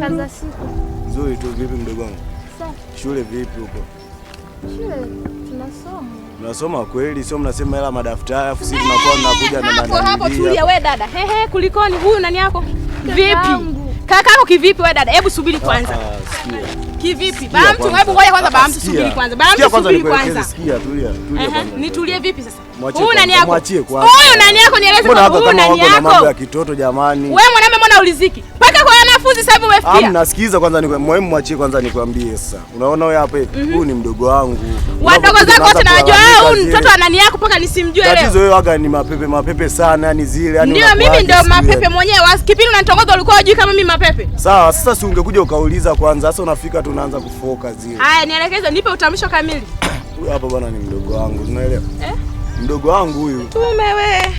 Kaka za siku. Nzuri tu, vipi mdogo wangu? Safi. Shule vipi huko? Shule tunasoma. Mnasoma kweli? Sio mnasema hela madaftari afu sisi tunakuwa tunakuja na Hapo hapo nanilii tulia we dada. Hehe, kulikoni huyu nani yako? Vipi? Kakaangu. Kakako kivipi we dada? Hebu subiri kwanza. Ah, sikia. Kivipi? Sikia Baba mtu, kwanza. hebu ngoja kwanza baba mtu Sikia. subiri kwanza. Baba Sikia mtu kwanza subiri nikuelekeze, kwanza. Sikia, tulia, tulia Ehe, kwanza. nitulie vipi sasa? Mwachie Huyu nani kwanza, yako? mwachie kwanza. Huyu nani yako? Nieleze Mbona kwanza hapa huyu kama nani wako na mambo ya yako? kitoto jamani? Wewe mwanamume mbona uliziki? Mpaka kwa wanafunzi sasa hivi umefikia. Amna, sikiza kwanza ni muhimu, mwachie kwanza nikwambie sasa. Unaona huyu hapa hivi? Huyu ni mdogo wangu. Wadogo Unapokuja zako wote unaanza nawajua. kulalamika Wewe huyu zile. mtoto wa nani yako mpaka nisimjue leo. Tatizo wewe waga ni mapepe mapepe sana, yani zile yani Ndio mimi ndio mapepe mwenyewe. Kipindi unanitongoza ulikuwa hujui kama mimi mapepe. Sawa, sasa si ungekuja ukauliza kwanza. Sasa unafika tu unaanza kufoka zile. Haya, nielekeze, nipe utambulisho kamili. Huyu hapa bwana ni mdogo wangu, unaelewa? Eh? Mdogo wangu huyu. Tume we.